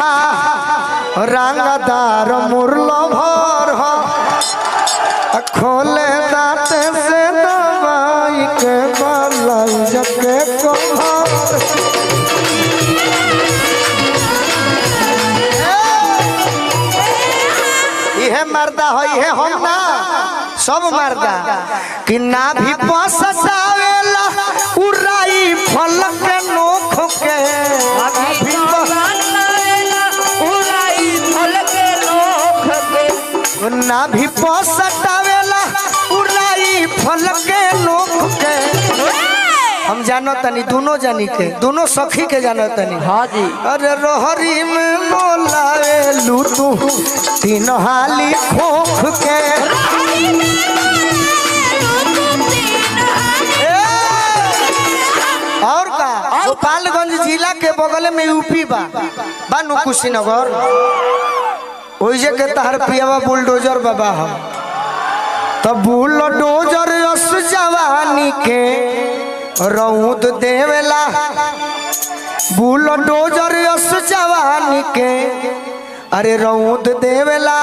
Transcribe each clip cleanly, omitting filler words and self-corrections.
खा रंगदार मुरलो भर हो खोले दांत से दवाई के बलाई जके कोहर। इहे मर्दा हो इहे हम ना सब मर्दा कि ना भी पसतावेला उराई फल के नोख के ना भी पसतावेला उराई फल के नोख के। हम जानो तनी दोनों जानी के दोनों सखी के जानो तनी। हाँ जी। अरे रोहरी में बोलावे लू तू तीन हाली खोख के। और का गोपालगंज जिला के बगल में यूपी बा बानू कुशीनगर ओइजे के तहर पियावा बुलडोजर बाबा हम तब बुलडोजर अस जवानी के रौद देवेला बुलडोजर अस जवानी के अरे रौद देवेला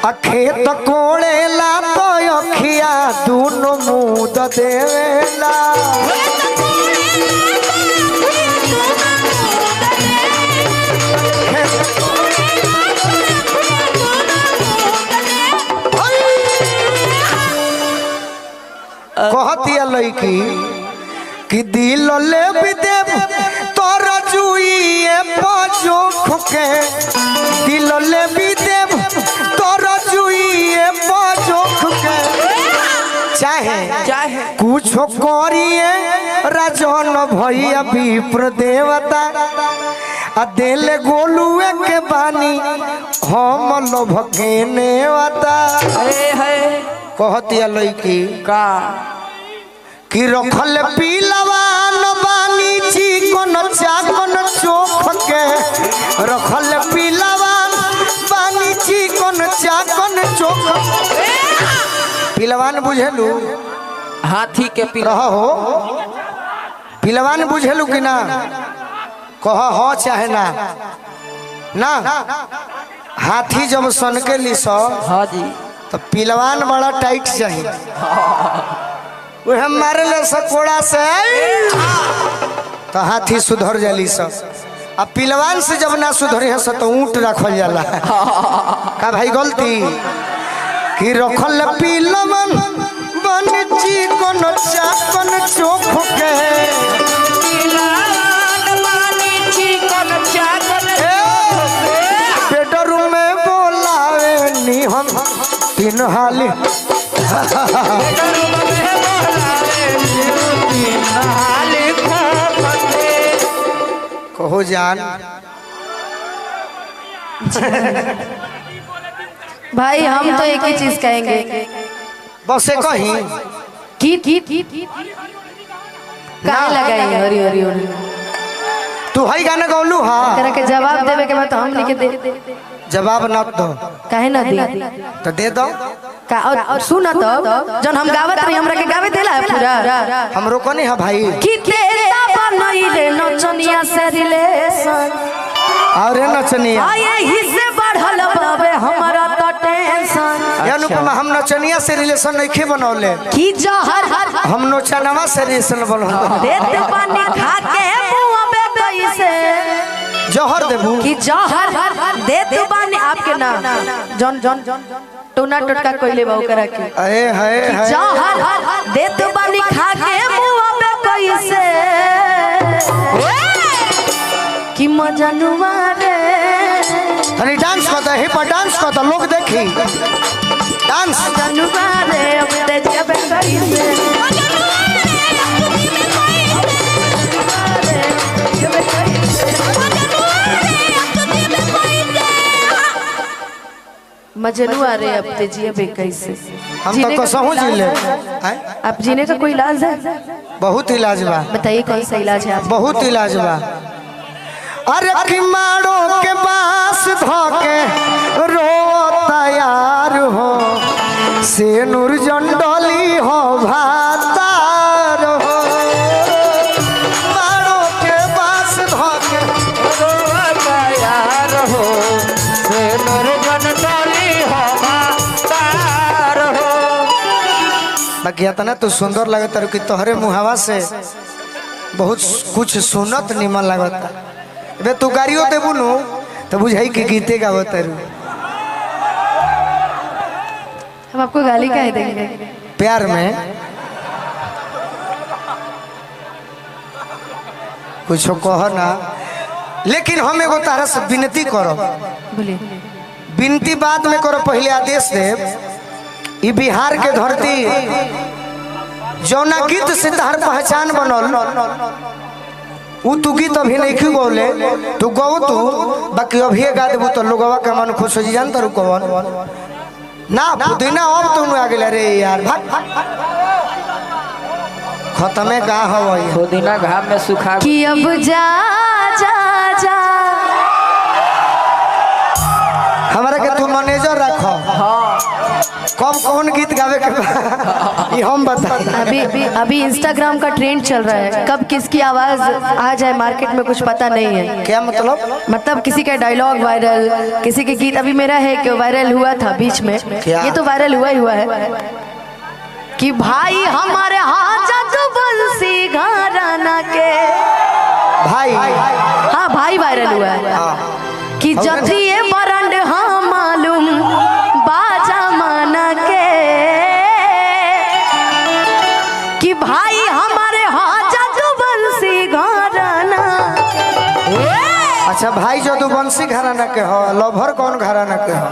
आ खेत कोड़ेला तो अखिया दोनों मुद देवेला। कहतिया लड़की कि दिल ले देव तोर जुइए पजोख के दिल ले देव तोर जुइए पजोख के चाहे चाहे कुछ करिए राजन भैया विप्र देवता आ दिल गोलुए के बानी हम लोभ के नेवता। कहतिया लड़की का कि रखल पीलवान बानी चिकन चाकन चोख के रखल पीलवान बानी चिकन चाकन चोख। पीलवान बुझेलू हाथी के रह हो पीलवान बुझेलू कि ना कह हो चाहे ना ना हाथी जब सन के ली सो। हाँ जी। तो पीलवान बड़ा टाइट चाहिए वह मारे ले सकोड़ा से तो हाथी सुधर जाली सब। अब पीलवान से जब ना सुधरी है तो ऊँट रखल जाला का भाई गलती कि रखल पीलवान बन चिकन चाकन चोख के बेडरूम में बोलावे नी हम तीन हाली कहो जान भाई हम तो एक ही चीज कहेंगे बस कहीं की काहे लगाई हरी हरी हरी तू हई गाना गौलू। हां एकरा के जवाब देवे के बाद तो हम लिख दे जवाब ना दो काहे ना दे तो दे दो का और सुना तो जन हम गावत रही हमरा के गावे देला है पूरा हम रोको नहीं है भाई कि तेरा बनई रे नचनिया से रिलेशन और नचनिया आ यही से बढ़ल बाबे हमरा तो टेंशन। अनुपमा हम नचनिया से रिलेशन नहीं खे बनौले की जहर हम नचनवा से रिलेशन बनौले देत पानी खा के मुंह में कैसे जहर देबू की जहर देत पानी आपके ना जन जन टोना टोटका कोइले बाऊ करा के अरे हाय हाय जहर देत पानी खा के मुंह में कैसे कि मजनुआ रे तनी डांस करता है पर डांस करता लोग देखी डांस मजनुआ रे अब ते जब कैसे मजनुआ रे अब ते जियबे कैसे। हम तो कसहू जी ले आप जीने का कोई इलाज है? बहुत इलाज बा। बताइए कौन सा इलाज है आप? बहुत इलाज बा। अरे कि मारो के बास धोके रो तैयार हो से नूर जंडली हो भातार हो मारो के बास धोके रो तैयार बाकी इतना तो सुंदर लगता कि तोहरे मुहावा से बहुत कुछ सुनत निमन लगता। बे तू गाड़ियों देबू नु तो बुझाई कि गीते गावत रू। हम आपको गाली काहे देंगे प्यार में? कुछ कह ना, लेकिन हम एगो तारा से विनती करो। बोलिए। विनती बाद में करो, पहले आदेश देव। ई बिहार के धरती जौना गीत से तहर पहचान बनल उ तू गीत अभी नहीं क्यों गौले, तू गौ तू बाकी अभी गा देबू तो लोगवा के मन खुश हो जी। जानता रू कौन ना पुदीना अब तो आ गेल रे यार, भाग खत्मे गा हवई पुदीना घाम में सुखा कि अब जा जा जा। हमारा के तू मैनेजर रखो। हाँ कब कौन गीत गावे के ये हम बता। अभी अभी इंस्टाग्राम का ट्रेंड चल रहा है, कब किसकी आवाज आ जाए मार्केट में कुछ पता नहीं है। क्या मतलब? मतलब किसी का डायलॉग वायरल, किसी के गीत। अभी मेरा है कि वायरल हुआ था बीच में, क्या? ये तो वायरल हुआ ही हुआ है कि भाई हमारे हाथ जादूवंशी घराना के भाई। हाँ भाई वायरल हुआ है कि जतिये बरंड हाँ मालूम बाजा माना के कि भाई हमारे हाँ जादूवंशी घराना। अच्छा भाई जादूवंशी घराना के हो, लभर कौन घराना के हो?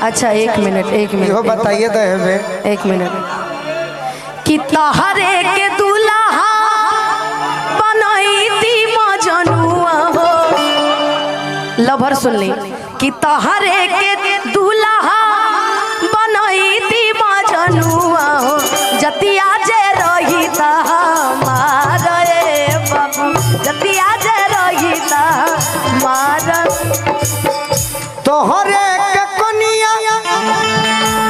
अच्छा एक मिनट एक मिनट यो बताइए तो है एक मिनट कि तोहरे के दूल्हा बनैती मजनुआ हो। लभर सुन ली कि तोहरे के दूल्हा बनैती मजनुआ हो, जतिया जे रही हमार ए बाबू, जतिया जे रही हमार। तोहरे के कनिया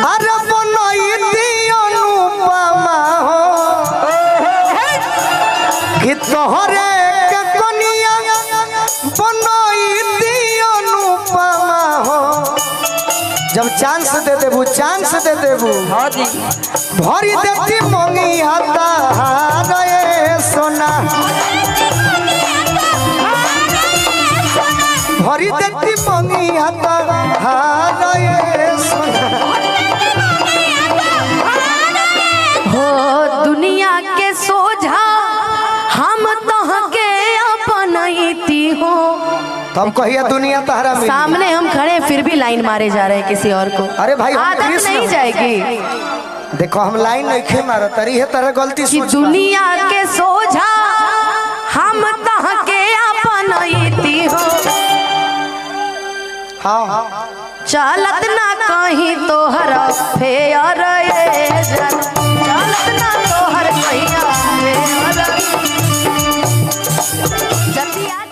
अरे बनैती अनुपमा हो, कि तोहरे के कनिया बनैती अनुपमा हो। जब चांस दे देबू, चांस दे देबू, हाँ जी भरी देती मंगी हाता रे सोना, भरी देती मंगी हाता रे सोना। हो दुनिया के सोझा हम तोहके अपनैती हो। तब कहिया दुनिया तहरा मिली। सामने हम खड़े हैं फिर भी लाइन मारे जा रहे हैं किसी और को। अरे भाई आदत नहीं जाएगी। देखो हम लाइन नहीं खे मारो तरी है तरह गलती कि दुनिया के सोझा हम तोहके अपनैती हो। हाँ चलत ना कहीं तोहरा फेयर